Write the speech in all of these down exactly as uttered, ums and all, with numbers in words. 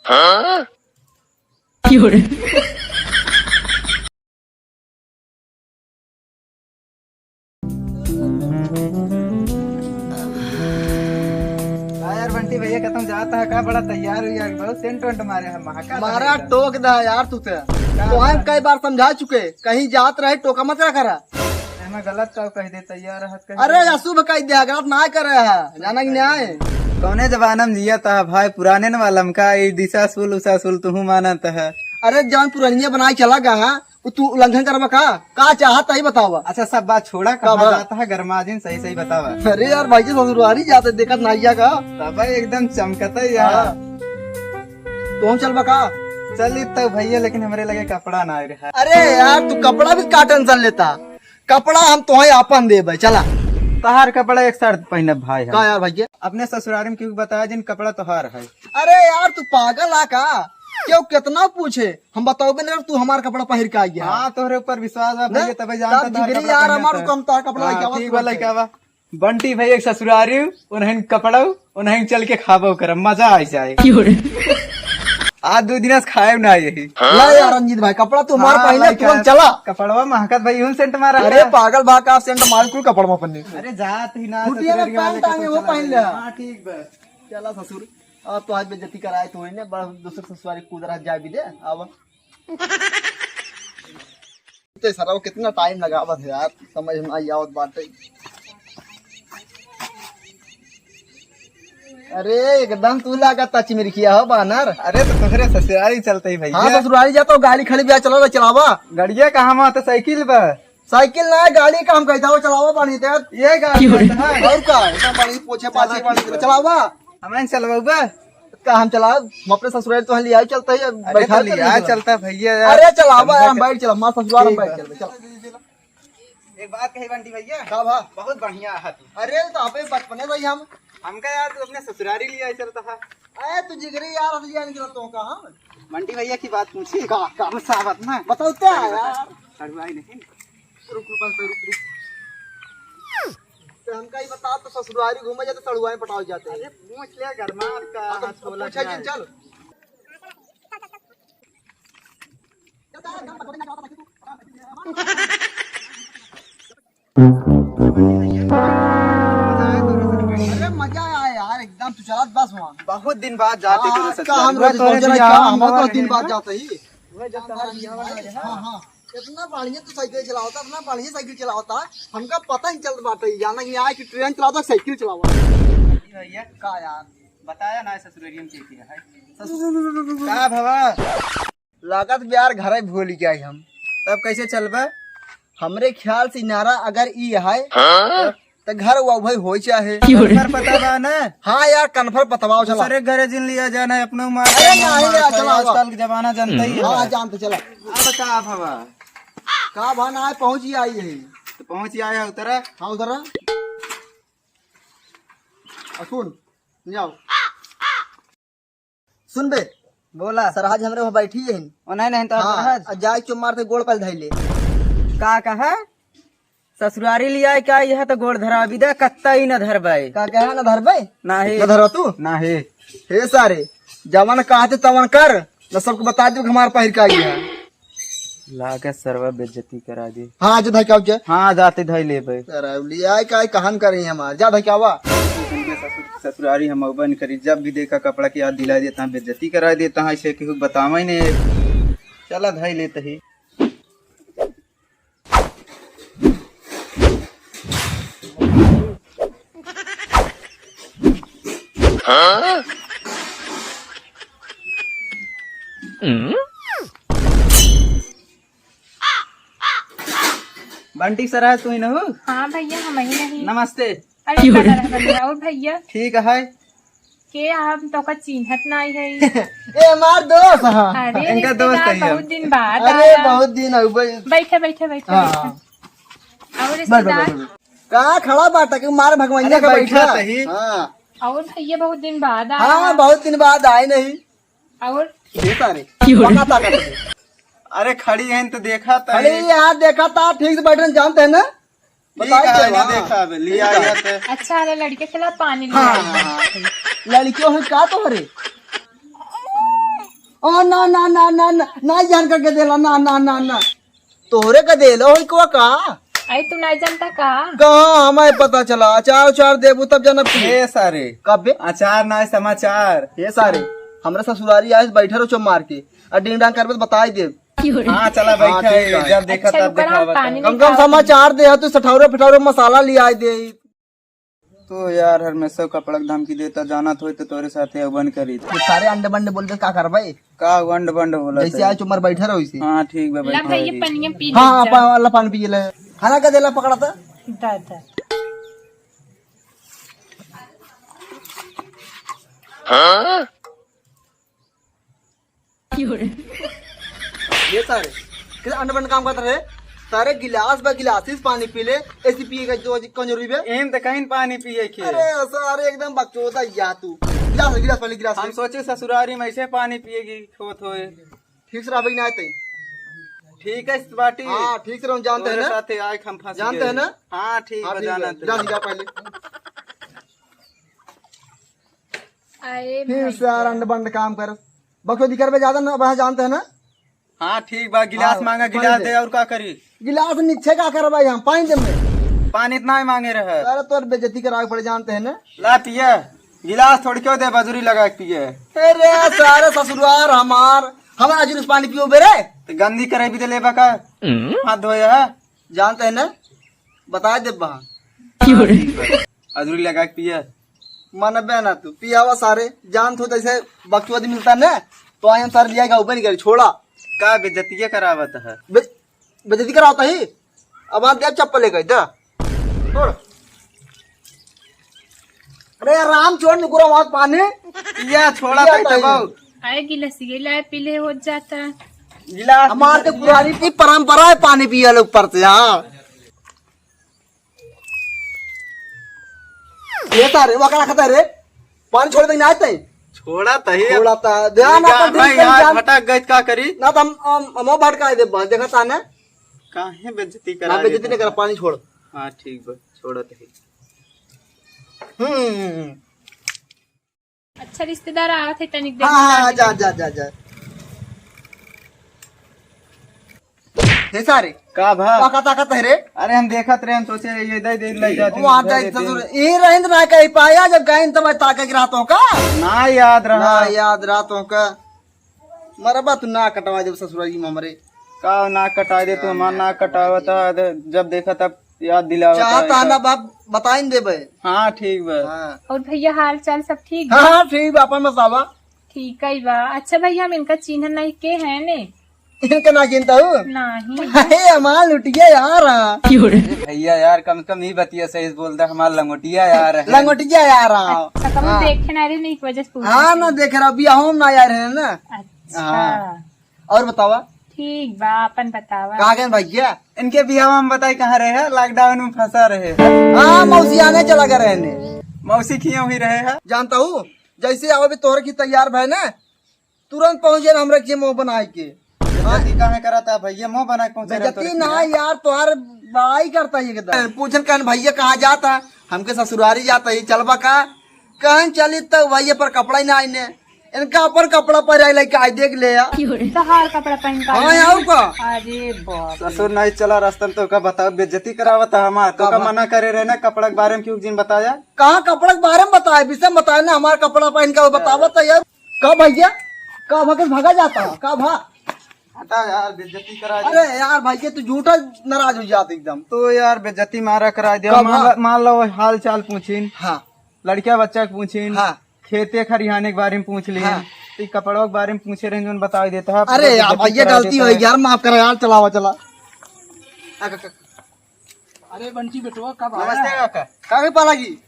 हाँ? का यार बंटी भैया, कतौ जात है का? बड़ा तैयार हुई है, बहुत सेंट वेंट मारे है, महका मारा है। टोक दा यार तू ते। का तोहे हम बात? कई बार समझा चुके, कहीं जात रहे टोका मत रहा करा। एमे गलत का कह दे, तैयार रहत कहीं। अरे अशुभ कह दे, गलत ना करे है, जाना कि नहीं? कौने जमाना में जिया था भाई, पुराने न वाला में का, ई दिशा सुल उसा सुल तुहू मानत है। अरे जौन पुरनिया बनाए चला गा है, उ तू उल्लंघन करबा का? का चाहत है बतावा। अच्छा, सब बात छोड़ा, का कहाँ बा? जाता है गरमा जिन, सही सही बतावा। अरे यार भाई जी, ससुरारी जाते देखत नाइया का। तब एकदम चमकत है यार। हाँ। तो हम चलबा का? चल तो भैया, लेकिन हमरे लगे कपड़ा ना रहा। अरे यार, तू कपड़ा भी का टेंशन लेता, कपड़ा हम तोहे आपन देबे, चला। तहार कपड़ा एक शर्त पहिनब भाई हम। का यार भैया? अपने ससुरारी में केहू बताया जिन कपड़ा तोहार है। अरे यार, तू पागल आ का? केहू कितना पूछे, हम बताओबे ना, तू हमार कपड़ा पहिर के आ गया। हाँ, तोहरे ऊपर विश्वास बा ना? भैया, तबे जानता तब तोहार जिगरी कपड़ा यार, पहिनत हमार है। कम तोहार कपड़ा हाँ, लेके आवा ठीक बा, तुरंत। लेके आवा। बंटी भैया के ससुरारी, उन्हें कपड़ा, उन्हें चल के खाबो करब, मजा आ जाए। क्यों रे? आज दो दिन से खाए ना यही। ला यार रंजीत भाई, कपड़ा तू हमार हाँ, पहले भाई, तुरंत खा-, चला। कपड़वा महकत भाई, यूं सेंट मारा अरे है। पागल बा का सेंट मार कुल कपड़वा पन्ने। अरे जात ही ना कुटिया में ससुरारी वाले पैंट टांगे कपड़ा वो चला पहन ले। ले। हाँ, ठीक बा। चला ससुर, अब तो आज बेइज्जती कराए तू ने, बड़ा दूसर ससुरारी कूद रहा जाए भी दे। अब ते सरवा कितना टाइम लगावत है यार, समझ में आई आवत बाटे। अरे एकदम तू लागत ता चिमरिखिया हो बानर। अरे तो तोहरे ससुरारी चलते ही भैया। हाँ ससुरारी जाता हूँ, गाड़ी खड़ी बिया चला चलावा। गड़िया कहाँ में तो साइकिल बा। साइकिल ना है, गाड़ी का हम कहता हूँ चलावा पानी ते। ये गाड़ी है। और का? इतना पानी पोछे पाछे पानी चलावा। हमें चलवाऊबा? का हम चलाब? हम अपने ससुराल तो हम लिया चलता है, अरे बैठा तो लिया चलता भैया यार। अरे चलावा यार, हम बैठ चला, हमारे ससुराल हम ठीक बैठ है। चलते, चला। एक बात कही बंटी भैया। का भा? बहुत बढ़िया है तू। अरे तो अबे बचपने भाई हम। हमका यार तू अपने ससुरारी लिया चलता है। अरे तू जिगरी यार, हम लिया नहीं चलता हूँ का हम? बंटी भैया की बात पूछी। का, का? गुस्सा मत ना। बताओ क्या अरे यार? सड़ुआई नहीं। रुक, रुक, रुक, रुक। तो हमका ही बता, तो ससुरारी घूमे जाते, सड़ुआई पटावे जाते हैं। अरे पूछ ले, गरमा का हाँ, तो हाथ बोला पूछा क्या जिन, है? चल। अरे मजा आया यार, एकदम तू चलत बस वहाँ। बहुत दिन बाद जाते हाँ, तोरे आज का ससुराल। हम रोज तोरे पहुंच रहे, बियाह क्या में हम बहुत दिन बाद जाते ही। हाँ, हाँ। इतना बढ़िया तू साइकिल चलावता, इतना बढ़िया साइकिल चलावता, हमका पता ही चलत बाटे, जाना कि आए कि ट्रेन चलावता, साइकिल चलावता। भैया, का यार? बताया ना ससुररियन के क्या है? ससुर-, का भवा? लागत बे यार घरे भूल गया हम। तब कैसे चलबे? हमरे ख्याल से नारा अगर ई है, हाँ? त घर वो भाई होई चाहे। कन्फर्म पता बा ना? हाँ यार, कन्फर्म पतवाओ चला। दूसरे घरे जिन लिया जाना है, अपने मार अरे के नहीं मार यार, खाए, चला आजकल के जमाना जानते ही हाँ, है। जानते चला। अब का भवा? का भा ना आए, पहुँच ही आई है। तो पहुँच ही आया उतरा। हाँ, उतरा। आ सुन, जाओ। सुन बे। बोला। सरहज हमरे वहाँ बैठी है। ओ नहीं, नहीं, तो हाँ, सरहज। आ जाए चुप मार से गोड़ पल धइले। का कहा? ससुरारी लिया का यह तो गोड़ धरा बिदा कत्ता ही न धरबे। का कहा न धरबे? नाही। न धरबा तू? नाही। हे सारे, जवन कहते तवन कर, न सबको बता दे कि हमार पहिर का गया। लागत सरवा बेइज्जती करा दे। हाँ, जो धइके आओ के। हाँ, जाते धइ लेबे। सरौली आए का कहन करी हमार, जा धइके आवा। ससुर-, ससुरारी हम अउबे न करी, जब भी देखा कपड़ा के याद दिला देता है, बेइज्जती करा देता है, इसे केहू बतावे ने। चला धइ लेते ही। बंटी सरहज तू ही न हो? हाँ भैया, हम ही नहीं। नमस्ते। अरे बना रह बनिया। और भैया? ठीक है। के हम तोका चीन्हत नाई है। ए, हमार दोस्त, हाँ। अरे इनका दोस्त रिश्तेदार है ये। बहुत दिन बाद अरे, आया। बहुत दिन हो गए। बैठे, बैठे, बैठे, हाँ। बैठे। और बैठ, बैठ, रिश्तेदार? बैठ, बैठ। का खड़ा बाटा के मार भगवान अरे, का बैठा बैठा? सही। हाँ। और भैया बहुत दिन बाद आया। हाँ, बहुत दिन बाद आए नहीं। और? देखा रे, क्यों रे? पका ताकत है। अरे, खड़ी है तो देखा तो अरे है। यार, देखा था, ठीक से बैठन जानते हैं ना? ठीक बताओ है, क्या ना हुआ? देखा अब, लिया आया तो। अच्छा, अरे लड़के के खिलाफ पानी लिया। हाँ, हाँ, हाँ। लड़कियों है का तोहरे? ओ ना, ना, ना, ना, ना, ना, जान करके देला, ना, ना, ना, ना। तोहरे का देला होई को का? आई तू नहीं जानता का? कहाँ हमें पता चला? अचार उचार देबू तब जाना पी। ए सारे। कब बे? अचार ना है, समाचार। ए सारे, हमरा ससुरारी आए बैठे रहो चुप मार के। और डिंग डांग करबे तो बताई देब। हाँ, चला हाँ, बैठा ठीक है, है। जब देखा अच्छा, तब रुका ना, दिखावा पानी था। कम लेके कम आओ। समाचार दे, तू सठौरे फठौरे मसाला ले आए दे। तो यार, हमेशा कपड़ा के धमकी देता, जानत होई तो तोरे साथे अउबन करी। ये सारे अंडे बंडे बोल के का करबे? का अंड बंड बोला जैसे था? आज उमर बैठे रहो इसे। हाँ, ठीक बा, ला बैठा भाई, ये रही। पनिया पी हाँ, ले जा। पा-, ला पानी पी ले। खाना का देला पकड़ा था? दा, दा। ये सारे, किस अंड बंड काम करता रहे? सारे गिलास बा, गिलास से पानी पी ले, ऐसे पिए का जो कौन जरूरी बे? एहन त कहीं पानी पिए के। अरे सारे एकदम बकचोदा या तू। गिलास, गिलास पानी, गिलास हम ले। सोचे ससुरारी में ऐसे पानी पिए की होत होए। ठीक से रहबे ना आते। ठीक है, इस बाटी। हाँ, ठीक से रहो, जानते हैं तोरे ना? साथे आए हम फंस जानते गए। हैं ना? हाँ, ठीक हाँ, बा, ठीक है। जानत गिलास, गिलास पहले। अरे फिर भाई से यार साहब। अंड बंड काम कर। बकचोदी करबे ज्यादा ना, वह जानते हैं ना? हाँ, ठीक बा, गिलास हाँ, मांगा, पानी गिलास दे। दे, और का करी? गिलास नीचे का करबे हम, पानी दे में। पानी इतना ही मांगे रहे। सारे तोर बेइज्जती करावे पड़े, जानते हैं ना? ला पिए, गिलास थोड़ क्यों दे, बजरी लगा के पिए। अरे सारे ससुरार हमार, हमारा जुलूस पानी पियो बेरे। तो गंदी करे भी दे लेबा का? हाथ धोए है। जानते हैं ना? बता दे बा। अजूरी लगा के पिया। मनबे ना तू, पियावा सारे, जान थो जैसे बकचोदी मिलता ना, तो आए हम सारे लिया गया ऊपर निकल, छोड़ा। का बेइज्जतिया करावत है? बे-, बेइज्जती करावता ही? अब आ दे चप्पल लेके, दे। छोड़। अरे यार, राम छोड़, नुकुरा वहाँ पानी। पिया, छोड़ा पिया ताई तो ताई। बहुत। आए गिलास ये लाए पीले हो जाता। गिलास हमार तो पुरानी की परंपरा है पानी पिया लोग परते, हाँ। ये सारे वकरा खाता रे, पानी छोड़ दे ना आते। छोड़ा तही। छोड़ा ता, ध्यान ठीक ना है, कर, भाई, ध्यान यार, कर। भटक गए, का करी? ना तो हम, हम, हम भटकाए दे बस, देखा ता ना। काहे बेइज्जती ना, करा बेइज्जती देता नहीं करा, है? पानी छोड़। हाँ, ठीक बा, छोड़ा तही। हम्म। अच्छा रिश्तेदार आवत है, तनिक देर हाँ, में हाँ, ला जा, दे। जा, जा, जा। हे सारे। का भा? ताका, ताका तहरे। अरे हम देखत रहे, हम सोचे ये दे दे, ले जाते वहाँ हैं, जाए दे दे। ससुर। ये रहेंद्र ना कहीं पाया, जब गए तब ताका के रहत हो का? ना याद रहा। ना याद रहत हो का? मरबा तू ना कटवा जब ससुरारी में हमरे। का ना कटाए दे तू, हमार ना कटावत है, जब देखा तब याद दिलावत चाहत है है ना का? बाप, बताइन देबे। हाँ, ठीक बा। हाँ। और भैया हाल चाल सब ठीक बा? हाँ, ठीक बा, अपन बतावा। ठीक है बा। अच्छा भैया, हम इनका चिन्ह नहीं के है ने? इनका ना चिन्हता हूँ? नहीं। अरे, हमार लुटिया यार है। ए भैया यार, कम से कम ई बतिया सही से बोल दे, हमार लंगोटिया यार है। लंगोटिया यार है। अच्छा, कब हाँ। देखे ना रे, नहीं, एक वजह से पूछे हाँ, थे। ना देख रहा, अभी हम ना यार है ना। अच्छा। हाँ। और बतावा? ठीक बा, अपन बतावा। कहाँ गए भैया? इनके बियाह में बताई कहाँ रहे हैं? लॉकडाउन में फंसा रहे हैं। हाँ, मौसी आने चला गए रहने। मौसी खिया हुई रहे हैं। जानता हूँ, जैसे आओ भी तोहर की तैयार भय ना, तुरंत पहुँच जाए हमरा के मुँह बनाए के। बेइज्जती काहे करता भैया? मुँह बना के पहुँचे रहे बेइज्जती तोरे ना खिया। यार, तोहार बड़ाई करता है एकदम। पूछन कहन भैया कहाँ जाता? हमके ससुरारी जाता ही, चलबा का? कहन चली तो भैया पर कपड़ा ही ना आईने। इनका अपन कपड़ा पर आई लेके आई देख ले यार। तोहार कपड़ा पहन का हाँ, आई। आओ का? अरे बाप रे। ससुर नहीं चला रास्ता में तो का बताओ, बेइज्जती करावता हमार। तो का का बा- मना करे रहे ना, कपड़ा के बारे में क्यों जिन बताया? कहाँ कपड़ा के बारे में बताए, विषय में बताए ना, हमार कपड़ा पहन के वो बतावत है यार। का भैया, का भगत भागा जाता है, का भा? हटा यार, बेइज्जती करा दे। अरे यार भैया, तू झूठा नाराज हो जाता एकदम। तो यार, बेइज्जती मारा करा दिया। का मान भा? ला-, मान लो, हाल चाल पूछिन। हाँ। लड़किया बच्चा के पूछिन। हाँ। खेते खरिहाने के बारे में पूछ लिन। हाँ। तो ई कपड़वा के बारे में पूछे रहे, जोन बतावे देता है, अरे पूरा यार बेइज्जती भैया, करा गलती देता हो है। यार, माफ करा यार, चलावा, चला। आ, का, का, अरे बंटी बेटवा, कब आया नमस्ते है? काका। काहे पाला जी?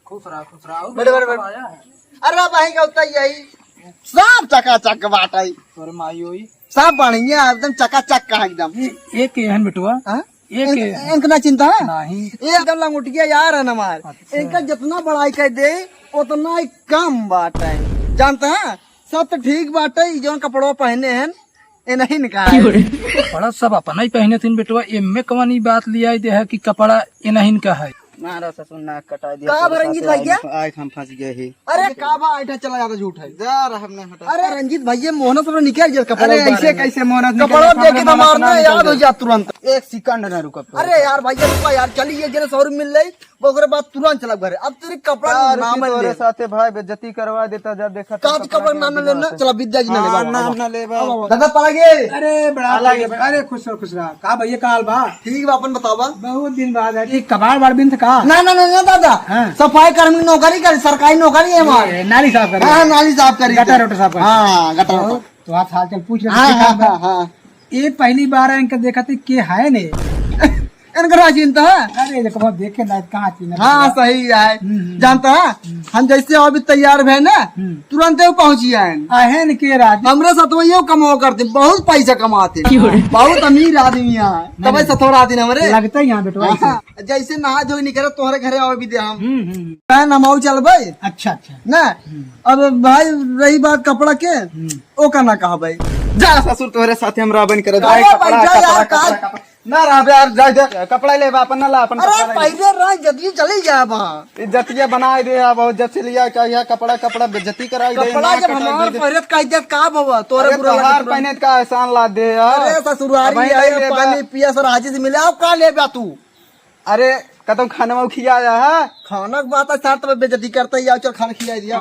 खुश रहा, खुश रहा। और बड़े, बड़े, कब बड़े। आया है? अरे भाई का उतना यही सब चकाचक बाटइ। तोरे माई होई? सब बढ़िया, एकदम चकाचक का एकदम। ए-, एक एहन बेटवा। हाँ? एक इन-, एहन। इनका ना चिंता है? नहीं। ये एकदम लंगोटिया यार है ना हमार। अच्छा। इनका जितना बड़ाई कर दे, उतना ही कम बाटइ। जानता है? सब तो ठीक बाटइ, ई जौन कपड़वा पहने हैं, ए नहीं निकाल। बड़ा सब अपना ही पहने थिन बेटवा, एमे कवन ई बात लियाई दे है कि कपड़ा ए नहीं का है? मारा ससुर, नाक कटा दिया का तोरे भरंजीत साथे, भैया? आज, आज हम फंस गए ही। अरे का बा, ऐठा चला जाता झूठ है। जा रहा हमने हटा। अरे रंजीत भैया, मोहना सब निकल गया कपड़ा अरे उतारे ऐसे में। कैसे मोहना निकल कपड़ा गया? देख के तो हमारा मारना नाम निकल याद हो गया। जा तुरंत। एक सेकंड ना रुको। अरे यार भैया रुको यार, चलिए जरा शोरूम मिल रही, ओकरे बाद तुरंत चला घरे। अब तेरे कपड़ा का ना रुकी मिल तोरे ले। साथे भाई बेइज्जती करवा देता जब देखा तब काज कपड़ा कपड़ा ना के मिल लेना, बिना चला विद्या जी ना हाँ, लेबा, नाम आवा। ना लेबा। आवा, आवा। दादा पड़ा गे। अरे बड़ा अलग है। अरे खुश रहो, खुश रहो। का भैया का हाल बा? ठीक बा, अपन बतावा। बहुत दिन बाद है। ये कबाड़ बाड़ बिन था का? ना, ना, ना, ना दादा। हाँ। सफाई कर्मी नौकरी करी, सरकारी नौकरी है हमार। ये नाली साफ करी। हाँ, नाली साफ करी। गटर वटर साफ करी। हाँ, गटर तो, वटर। तो आप हाल चाल पूछ ले, हाँ, ठीक हाँ, ठाक बा। हाँ, हाँ। ये पहली बार है इनका देखा थी, के है ने? इनका राजी तो है। अरे देखो, देखे ना कहाँ थी ना हाँ, भैया। सही है। हम्म, हम्म। जानता है, हम्म। हम जैसे अभी तैयार भए ना, हम्म। तुरंते वो पहुँची आए। आहे न के राजी। हमरे साथ वो ये कमाओ करते, बहुत पैसा कमाते। क्यों रे? बहुत अमीर आदमी है। नहीं, तबे नहीं। सथोरा आदमी हमरे। लगता है यहाँ बेटवा हाँ, ऐसे। जैसे नहा धोई निकले तोहरे घरे आवे भी दे हम। हम्म, हम्म। का नमाऊ चलबे? अच्छा, अच्छा। ना, हम्म। अब भाई रही बात कपड़ा के, हम्म। ओका ना कहबे। जा ससुर तोहरे साथे हम राबन करे। अरे भाई, कपड़ा, जा कपड़ा, यार, कपड़ा, का कपड़ा। ना रहबे यार, जा दे। कपड़ा लेबा अपन ना ला, अपन अरे कपड़ा ले। पहले रह जल्दी चली जाबा। इज्जतिया बनाए दे, अब बहुत जब से लिया क्या, यह कपड़ा, कपड़ा बेइज्जती कराई दे, कपड़ा ना जब कटाई हमार दे। पहले कह दे का बाबा, तोरे अरे बुरा तोहार लगे। पहने का एहसान ला दे यार। अरे ससुरारी अब है, ले बा। पानी पिया सर हाजी से मिले, अब का लेबा तू? अरे, कतौ खानवा खियाया है? खाना के बात है, साथ में बेइज्जती करता ही, आओ चल खाना खिया दिया।